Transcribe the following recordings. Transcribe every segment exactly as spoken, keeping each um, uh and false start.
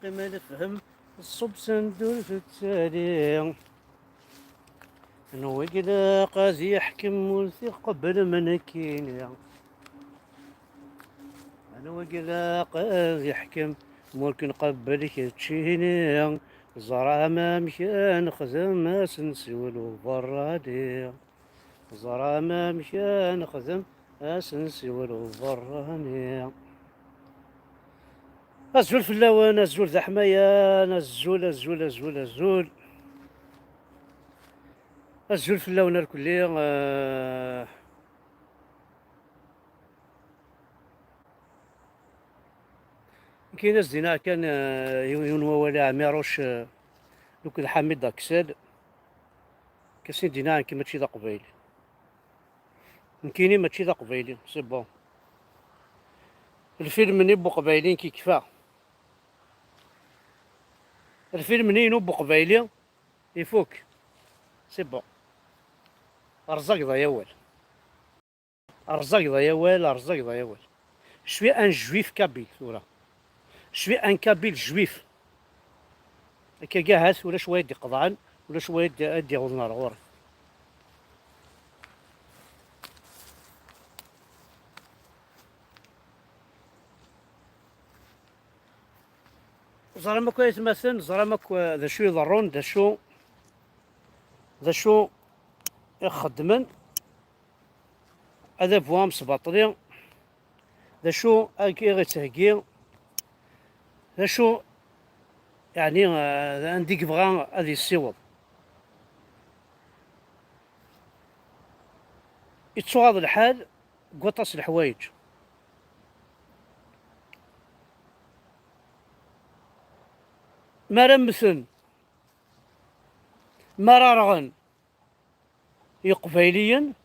Qim ad nefhem ṣṣub send ur tettali. Anwa i ilaq ad yeḥkem ur t-iqebbel ma nekkini? Anwa i ilaq ad yeḥkem ma ur k-nqebbel keččini? Ẓer amek ad nexdem, ad s-nsiwel uberrani. Ẓer amek ad nexdem, ad s-nsiwel uberrani. Azul fell-awen, azul d aḥmayan, azul, azul, azul, azul. Azul fell-awen irkelli. Eh, nekkini as-d-iniɣ kan, eh, yiwen, yiwen wawal i Ɛmiruc, eh, akked Ḥamid Aksel. Kasin d-iniɣ nekk mačči d aqbayli. Nekkini mačči d aqbayli, c'est bon. Lfilm-nni n uqbayli nekk yekfa. Lfilm-nni inu n uqbayli ifuk. C'est bon. Rẓageḍ ay awal. Rẓageḍ ay awal, rẓageḍ ay awal. Je suis un juif kabyle tura. Je suis un kabyle juif. Akka ahat ulac wayeḍ d-iqeḍɛen, ulac wayeḍ d-, ad d-iɣuḍen ar ɣur-i. Ẓram akk aytmaten, ẓram akk, eh, d acu iḍerrun, d acu, d acu i xeddmen. Adabu amesbaṭli, d acu i ɣ-ittheggi, d acu, yeɛni, eh, anda i yebɣa ad yessiweḍ. Ittuɣaḍ lḥal deg waṭas n leḥwayeǧ. Mi ara mmten, mi ara rɣen Iqbayliyen,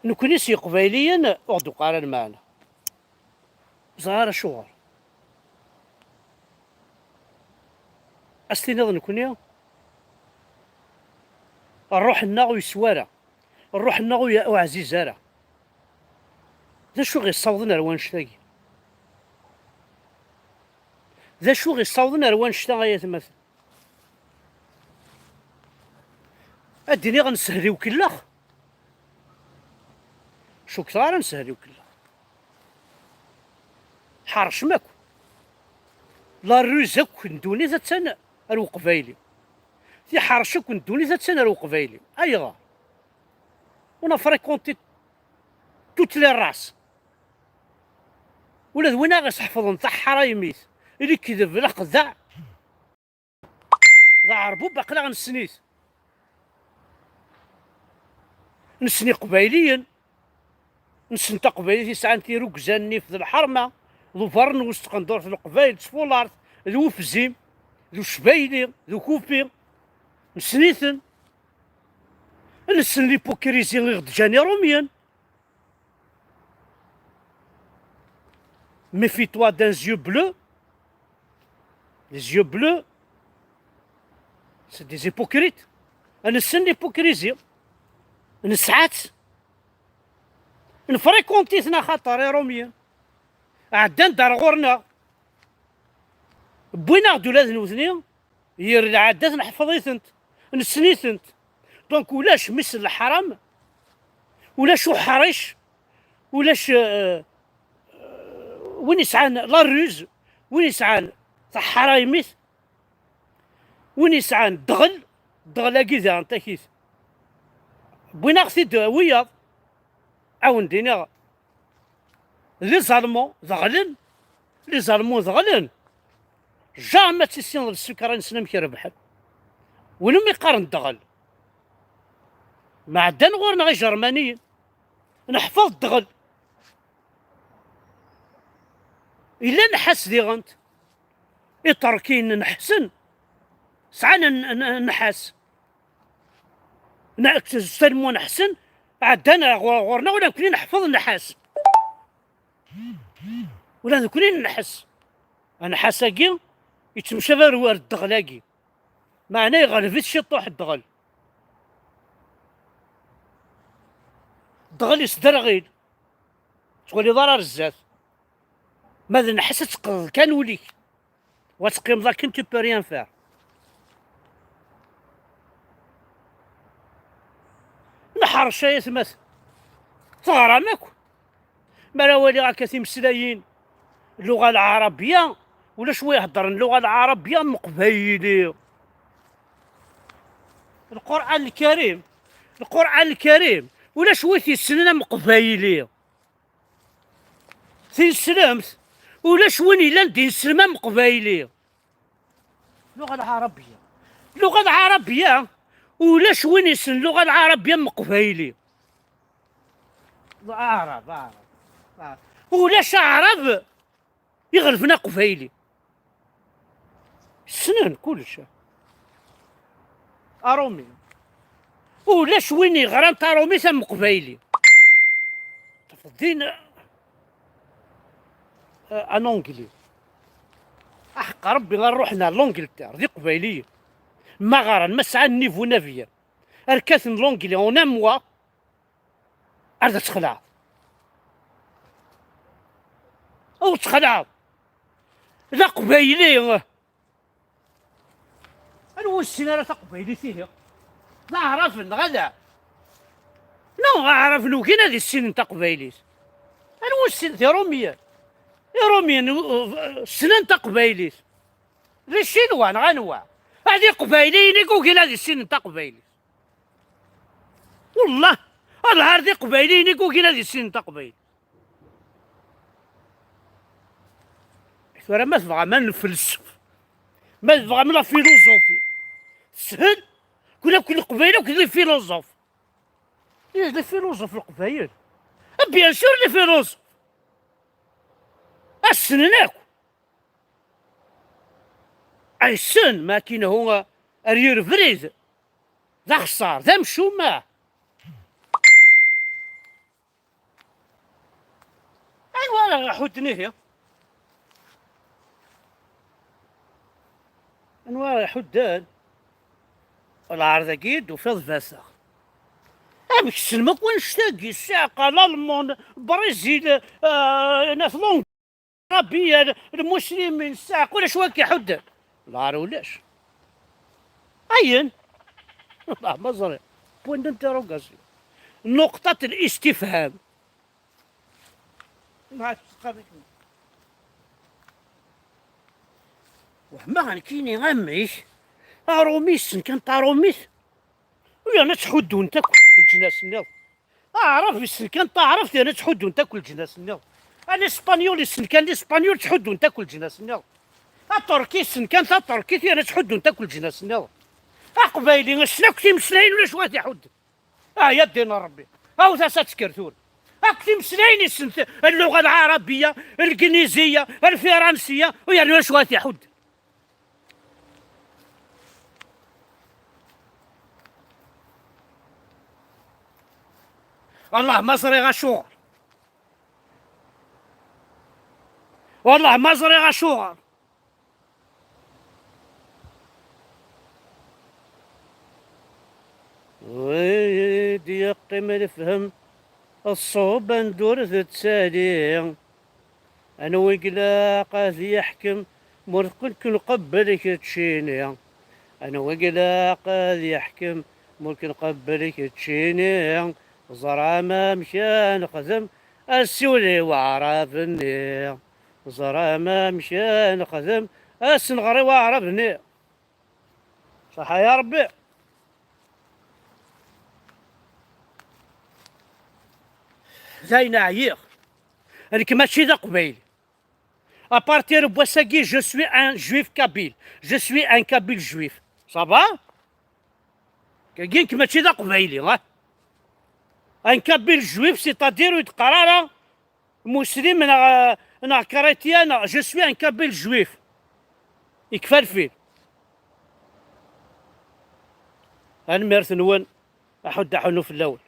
nekni s Iqbayliyen ur ɣ-d-uqeɛ ara lmeɛna. Ẓer ara acuɣer. Ad s-tiniḍ nekni, ṛṛuḥ-nneɣ ur yeswi ara, ṛṛuḥ-nneɣ ur y-, ur ɛziz ara. D acu ɣ-yessawḍen ar wannect-agi? D acu ɣ-yessawḍen ar wannect-a, ay atmaten? Ad d-iniɣ nessehli ukellex? Cukkeɣ ara nessehli ukellex. Tḥercem akk. La ruse akk n ddunit attan ar uqbayli. Tiḥerci akk n ddunit attan ar uqbayli. Ayɣer? On a fréquenté toutes les races. Ula d win aɣ-iseḥfḍen taḥraymit, lekdeb, leqdeɛ, d aɛerbub, aql-aɣ nessen-it. Nessen Iqbayliyen, nessen taqbaylit yesɛan tirugza, nnif d lḥerma, d ubeṛnus, d tqendurt n Leqbayel, d tfulart, d ufzim, d ucbayli, d ukupi. Nessen-iten. Nessen l'hypocrisie i ɣ-d-ǧǧan Iṛumyen. Méfie-toi d'un yeux bleu. Les yeux bleus, c'est des hypocrites. Nessen l'hypocrisie. Nesɛa-tt. Nfréquente-iten axaṭer Iṛumyen. Ɛeddan-d ar ɣur-neɣ. Wwin-aɣ-d ula d nutni. Yir lɛadat nḥefḍ-itent, nessen-itent. Donc ulac mmi-s n leḥram, ulac uḥric, ulac, euh, euh, win yesɛan la ruse, win yesɛan taḥraymit, win yesɛan ddɣel, ddɣel-agi daɣen takit. Wwin-aɣ-t-id wiyaḍ, ad wen-d-iniɣ, les Allemands deɣlen, les Allemands deɣlen. Jamais ad tissineḍ lesukar-nsen amek rebḥen. Win umi qqaren ddɣel. Ma ɛeddan ɣur-neɣ Ijermaniyen, neḥfeḍ ddɣel. Yella nnḥas diɣent. Iṭerkiyen nḥesen, sɛan n-, n-, nnḥas. N-, Salmu neḥsen, ɛeddan ɣur-, ɣur-neɣ, ula d nekni neḥfeḍ nnḥas. Ula d nekni nneḥḥes. Nnḥas-agi yettemcabi ar ddɣel-agi. Meɛna iɣleb-it ciṭuḥ ddɣel. Ddɣel yesderɣil. Ur tettwaliḍ ara ar zdat. Ma d nnḥas ad teqqdeḍ kan ul-ik. Wa teqqimeḍ akken, tu peux rien faire. Neḥrec ay atmaten. Teɣram akk. Mi ara waliɣ akka timeslayin, lluɣa lɛarabiya, ulac wa iheddren lluɣa lɛarabiya am uqbayli. Lqur'an lkarim, lqur'an lkarim, ulac wi t-yessnen am uqbayli. Tineslemt, ulac win yellan d ineslem am uqbayli. Lluɣa lɛarabiya, lluɣa lɛarabiya, ulac win yessnen lluɣa lɛarabiya am uqbayli. Aɛrab, aɛrab, aɛrab. Ulac aɛrab iɣelben aqbayli. Ssnen kullec. Arumi. Ulac win yeɣran tarumit am uqbayli. Tafeḍ din, euh, un anglais. Aḥeqq Rebbi, ar ruḥen ar l'Angleterre, d iqbayliyen. Ma ɣran, ma sɛan niveau neuf. Ar kkaten l'anglais en un mois, ar d txelɛeḍ. Ur txelɛeḍ. D aqbayli. Anwa ur nessin ara taqbaylit ihi? D aɛraben, neɣ ala? Non, aɛraben ugin ad issinen taqbaylit. Anwa ur nessin, d irumiyen. Irumiyen, uh, uh, ssnen taqbaylit. D Ccinwa, neɣ anwa? Ad iqbayliyen i ugin ad issinen taqbaylit. Wellah, ad ɣer d iqbayliyen i ugin ad issinen taqbaylit. Tura ma tebɣam ad nfelsef, ma tebɣam la philosophie, teshel, kul akk Leqbayel akk d les philosophes. Eh, les philosophes Leqbayel. Ah, bien sûr, les philosophes. Ad ssnen akk. Ay ssen, ma akken hu, ar yir brid. D axeṣṣar, d amcum, ah. Anwa ara ɣ-iḥudden ihi? Anwa ara iḥudden? Lɛar dagi i d-tufiḍ bateɣ. Amek ssnem akk annect-agi, ssiɛqa, Lalman, Brizil, ah, Nat Long-, Rabiya, lmuslimin, ssiɛqa, ulac wa k-iḥudden? Lɛar ulac. Ayen? Wallah ma ẓriɣ. Point d'interrogation. Nuqṭat l-istifham. Wehmeɣ nekkini amek Arumi yessen kan tarumit, u yerna ttḥuddun-t akk leǧnas-nniḍen. Aɛrab yessen kan taɛrabt, yerna ttḥuddun-t akk leǧnas-nniḍen. Alispenyul yessen kan lispenyul, ttḥuddun-t akk leǧnas-nniḍen. Aṭurki yessen kan taṭurkit, yerna ttḥuddun-t akk leǧnas-nniḍen. Aqbayli yessen akk timeslayin, ulac wa t-iḥudden. Ah, ya ddin n Ṛebbi. Awet-as ad tekker tura. Akk timeslayin yessen t-, lluɣa lɛarabiya, lgniziya, lfiransiya, u yerna ulac wa t-iḥudden. Wallah ma ẓriɣ acuɣer. Wallah ma ẓriɣ acuɣer. Wi d-yeqqim lefhem, ṣṣub anda ur tettali. Anwa i ilaq ad yeḥkem, ma ur ken-, ken-, nqebbel keččini? Anwa i ilaq ad yeḥkem, ma ur ken-, nqebbel keččini? Ẓram amek ad nexdem, ad siwel i waɛrab-nni. Ẓram amek ad nexdem, ad s-nɣer i waɛrab-nni. Ṣaḥa ya Ṛebbi. Dayen ɛyiɣ. Nekk mačči d aqbayli. À partir n wass-agi, je suis un juif kabyle. Je suis un kabyle juif. Ça va? Kagi nekk mačči d aqbayli, ha? Un kabyle juif, c'est-à-dire ur d-qqar ara muslim neɣ, neɣ chrétien, neɣ, je suis un kabyle juif. Yekfa lfil. Tanemmirt-nwen, aḥuddu aḥunnu fell-awen.